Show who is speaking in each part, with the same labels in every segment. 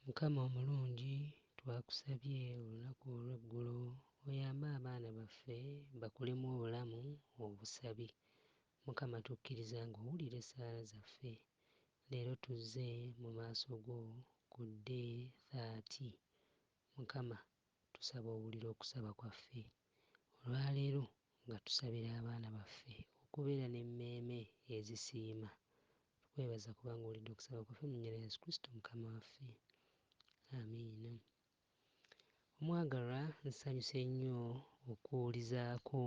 Speaker 1: Mukama omulungi, twakusabye olunaku olw'eggulo oyambe abaana baffe bakulemu obulamu obusabi. Mukama tukkiriza ng'owulira essaala zaffe. Leero tuzze mu maaso go ku Day 30. Mukama tusaba owulire okusaba kwaffe. Olwaleero nga tusabira abaana baffe okubeera n'emmeeme ezisiima. Tukwebaza kubanga owulidde okusaba kwaffe mu linnya lya Yesu Kristo Mukama waffe. Amiina. Omwagalwa, nsanyuse nnyo okukuwulizaako.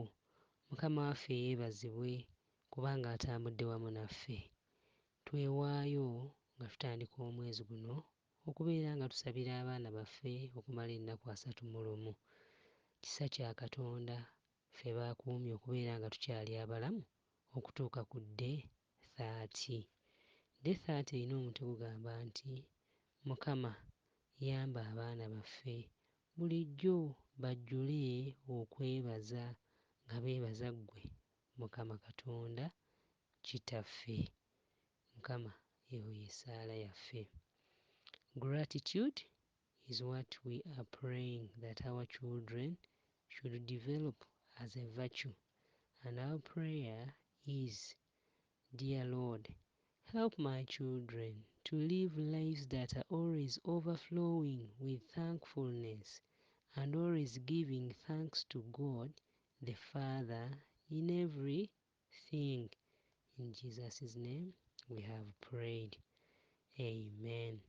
Speaker 1: Mukama waffe yeebazibwe kubanga atambudde wamu naffe. Twewaayo nga tutandika omwezi guno okubeera nga tusabira abaana baffe okumala ennaku 31. Kisa kya Katonda ffe b'akuumye okubeera nga tukyali abalamu okutuuka ku Day 30. Day 30 erina omutwe gugamba nti, Mukama yamba abaana baffe bulijjo bajjule okwebaza nga beebaza ggwe Mukama Katonda Kitaffe. Mukama eyo y'essaala yaffe. Gratitude is what we are praying that our children should develop as a virtue. And our prayer is, Dear Lord, help my children to live lives that are always overflowing with thankfulness and always giving thanks to God the Father in everything. In Jesus' name we have prayed. Amen.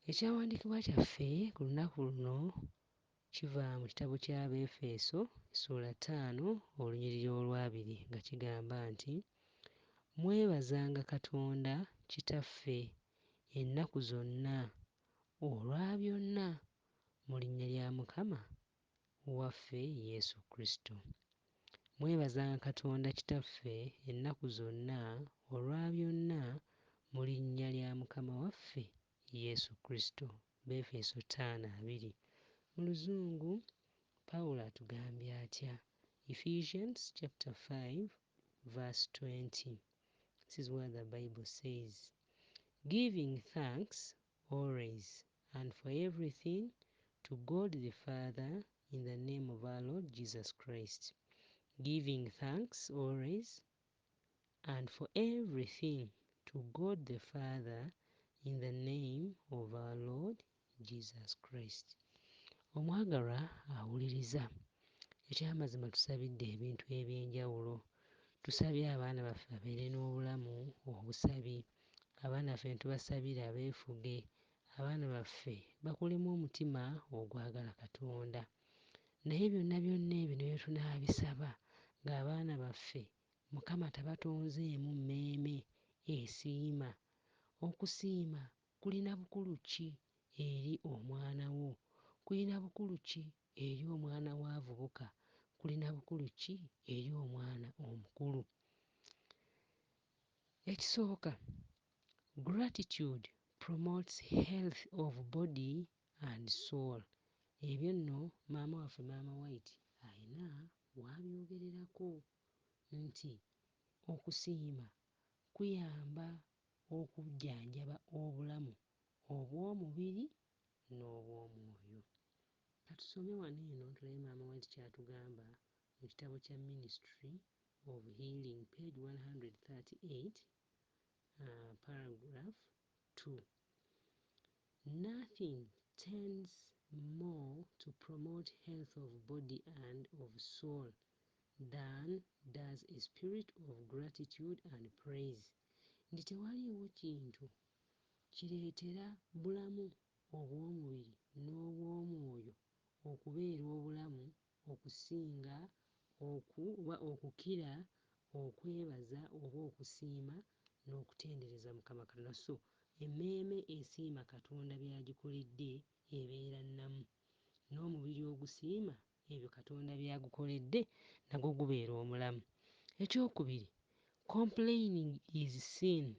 Speaker 1: Ekyawandiikibwa kyaffe ku lunaku luno kiva mu kitabo ky'Abeefeso ssuula 5 olunyiriri olwabiri nga kigamba nti, Mwebazanga Katonda Kitaffe ennaku zonna olwa byonna mu linnya lya Mukama waffe Yesu Kristo. Mwebazanga Katonda Kitaffe ennaku zonna olwa byonna mu linnya lya Mukama waffe Yesu Kristo. Beefeso 5:20. Mu Luzungu Pawulo atugambye atya? Ephesians chapter 5 verse 20. This is what the Bible says. Giving thanks always and for everything to God the Father in the name of our Lord Jesus Christ. Giving thanks always and for everything to God the Father in the name of our Lord Jesus Christ. Omwagalwa awuliriza. Ekyamazima tusabidde ebintu eby'enjawulo. Tusabye abaana baffe babeere n'obulamu obusabi. Abaana baffe ne tubasabira beefuge. Abaana baffe bakulemu omutima ogwagala Katonda. Naye byonna byonna ebyo ne bwe tunaabisaba ng'abaana baffe Mukama tabatonzeemu mmeeme esiima. Okusiima kulina bukulu ki eri omwana wo? Kulina bukulu ki eri omwana wo avubuka? Kulina bukulu ki eri omwana omukulu? Ekisooka, gratitude promotes health of body and soul. Ebyo nno maama waffe Maama White ayina w'abyogererako nti okusiima kuyamba okujjanjaba obulamu obw'omubiri n'obw'omwoyo. Ka tusome wano eno tulabe Maama White ky'atugamba mu kitabo kya Ministry of Healing, page 138, paragraph 2. Nothing tends more to promote health of body and of soul than does a spirit of gratitude and praise. Nti tewaliiwo kintu kireetera bulamu obw'omubiri n'obw'omwoyo okubeera obulamu okusinga oba okukira okwebaza oba okusiima n'okutendereza Mukama Katonda. So emmeeme esiima Katonda by'agikoledde ebeera nnamu, n'omubiri ogusiima ebyo Katonda by'agukoledde nagwo gubeera omulamu. Ekyokubiri, complaining is sin.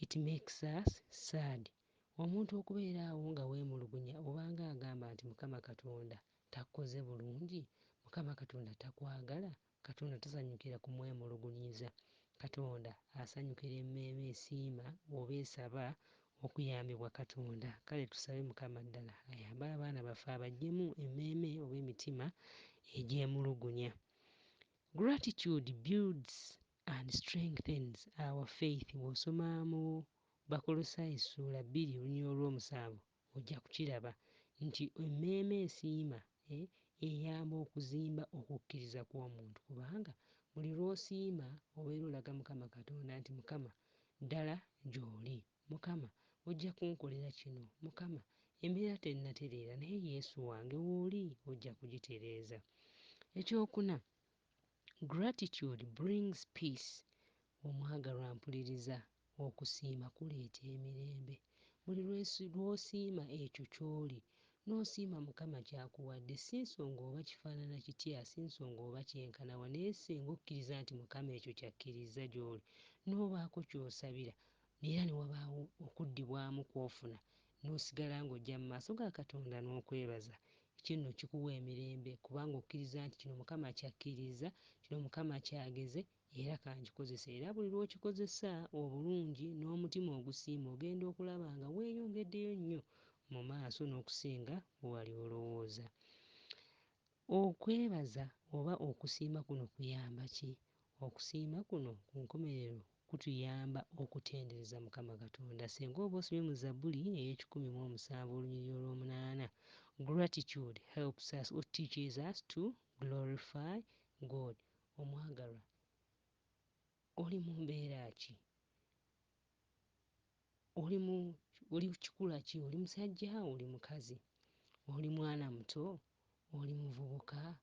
Speaker 1: It makes us sad. Omuntu okubeera awo nga weemulugunya obanga agamba nti Mukama Katonda takkoze bulungi, Mukama Katonda takwagala, Katonda tasanyukira kumwemulugunyiza. Katonda asanyukira emmeeme esiima oba esaba okuyambibwa Katonda. Kale tusabe Mukama ddala ayambe abaana baffe abaggyemu emmeeme oba emitima egyemulugunya. Gratitude builds and strengthens our faith. Bw'osoma mu Bakolosaayi ssuula 2 olunyiriri olw'omusanvu ojja kukiraba nti emmeeme esiima eyamba okuzimba okukkiriza kw'omuntu, kubanga buli lw'osiima obeera olaga Mukama Katonda nti Mukama ddala gy'oli, Mukama ojja kunkolera kino, Mukama embeera tennatereera naye Yesu wange wooli ojja kugitereeza. Ekyokuna, gratitude brings peace. Omwagalwa mpuliriza, okusiima kuleeta emirembe. Buli lw'osiima ekyo ky'oli, n'osiima Mukama ky'akuwadde, si nsonga oba kifaanana kitya, si nsonga oba kyenkana wa, naye singa okkiriza nti Mukama ekyo ky'akkirizza gy'oli, n'obaako ky'osabira, era ne wabaawo okuddibwamu kw'ofuna, n'osigala ng'ojja mu maaso ga Katonda n'okwebaza. Ekyo nno kikuwa emirembe kubanga okkiriza nti kino Mukama ky'akkirizza, kino Mukama ky'ageze, era kankikozese. Era buli lw'okikozesa obulungi n'omutima ogusiima, ogenda okulaba nga weeyongeddeyo nnyo mu maaso n'okusinga bwe wali olowooza. Okwebaza oba okusiima kuno kuyamba ki? Okusiima kuno ku nkomerero kutuyamba okutendereza Mukama Katonda. Singa oba osomye mu Zabbuli ey'ekikumi mu omusanvu olunyiriri olw'omunaana, gratitude helps us or teaches us to glorify God. Omwagalwa, oli mu mbeera ki? Oli kikula ki? Oli musajja, oli mukazi? Oli mwana muto, oli muvubuka,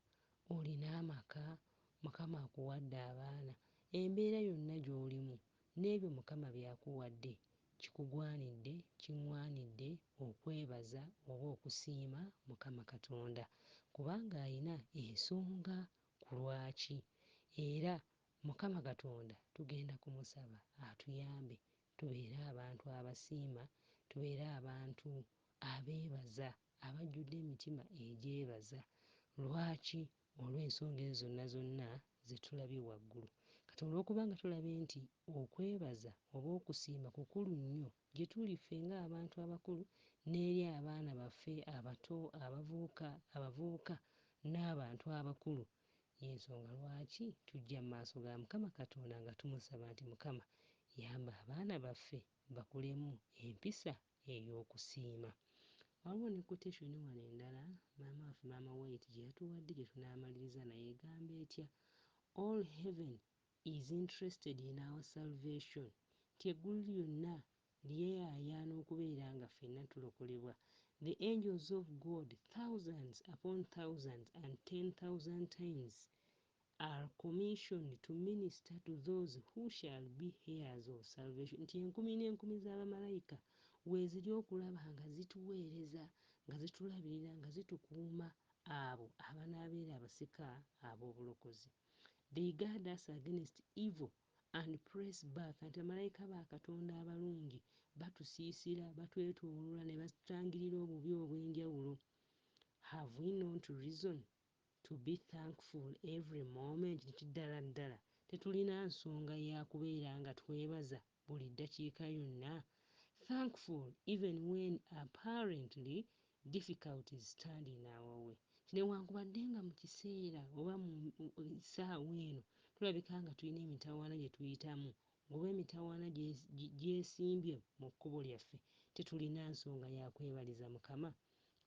Speaker 1: olina amaka, Mukama akuwadde abaana. Embeera yonna gy'olimu n'ebyo Mukama by'akuwadde kikugwanidde, kiŋŋwanidde okwebaza oba okusiima Mukama Katonda, kubanga ayina ensonga ku lwaki. Era Mukama Katonda tugenda kumusaba atuyambe tubeere abantu abasiima, tubeere abantu abeebaza, abajjudde emitima egyebaza. Lwaki? Olw'ensonga ezo zonna zonna ze tulabye waggulu. Kati olw'okubanga tulabye nti okwebaza oba okusiima kukulu nnyo gye tuli ffe ng'abantu abakulu n'eri abaana baffe abato, abavubuka, abavubuka n'abantu abakulu, y'ensonga lwaki tujja mu maaso ga Mukama Katonda nga tumusaba nti Mukama yamba abaana baffe bakulemu empisa ey'okusiima. Waliwo ne quotation wano endala maama waffe Maama White gye yatuwadde gye tunaamaliriza nayo egamba etya? All heaven is interested in our salvation. Nti eggulu lyonna lyeyaayaana okubeera nga ffenna tulokolebwa. The angels of God, thousands upon thousands and 10,000 times, are commissioned to minister to those who shall be heirs of salvation. Nti enkumi n'enkumi z'abamalayika weeziri okulaba nga zituweereza, nga zitulabirira, nga zitukuuma abo abanaabeera abasika ab'obulokozi. They guard us against evil and press back. Nti bamalayika ba Katonda abalungi batusiisira, batwetooloola ne batutangirira obubi obw'enjawulo. Have we not reason to be thankful every moment? Nti ddala ddala tetulina nsonga ya kubeera nga twebaza buli ddakiika yonna. Thankful even when apparently difficulties stand in our way. Nti newankubadde nga mu kiseera oba mu ssaawa eno tulabika nga tulina emitawaana gye tuyitamu oba emitawaana gyesimbye mu kkubo lyaffe, tetulina nsonga ya kwebaliza Mukama.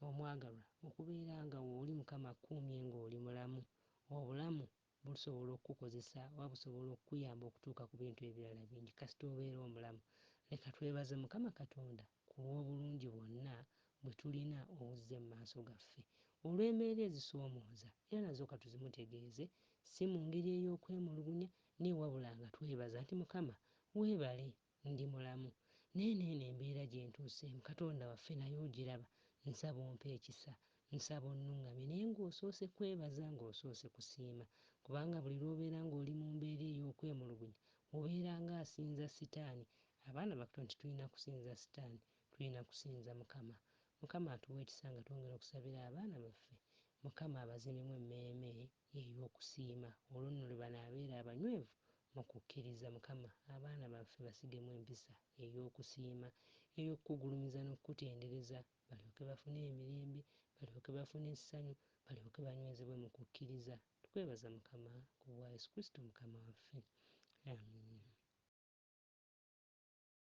Speaker 1: Omwagalwa, okubeera nga wooli Mukama akukuumye ng'oli mulamu. Obulamu busobola okukukozesa oba busobola okukuyamba okutuuka ku bintu ebirala bingi kasita obeera omulamu. Leka twebaze Mukama Katonda ku lw'obulungi bwonna bwe tulina obuzze mu maaso gaffe. Olw'embeera ezisoomooza era nazo ka tuzimutegeeze, si mu ngeri ey'okwemulugunya naye wabula nga twebaza nti Mukama weebale ndi mulamu. Naye n'eno embeera gye ntuuseemu Katonda waffe naye ogiraba, nsaba ompe ekisa, nsaba onnuŋŋamye, naye ng'osoose kwebaza, ng'osoose kusiima. Kubanga buli lw'obeera ng'oli mu mbeera ey'okwemulugunya obeera ng'asinza sitaani. Abaana ba Katonda tetulina kusinza sitaani, tulina kusinza Mukama. Mukama atuwe ekisa nga twongera okusabira abaana baffe, Mukama abazimbemu emmeeme ey'okusiima, olwo nno lwe banaabeera abanywevu mu kukkiriza. Mukama abaana baffe basigemu empisa ey'okusiima. ey'okukugulumiza n'okukutendereza, balyoke bafune emirembe, balyoke bafune essanyu, balyoke banywezebwe mu kukkiriza. Tukwebaza Mukama ku bwa Yesu Kristo Mukama waffe.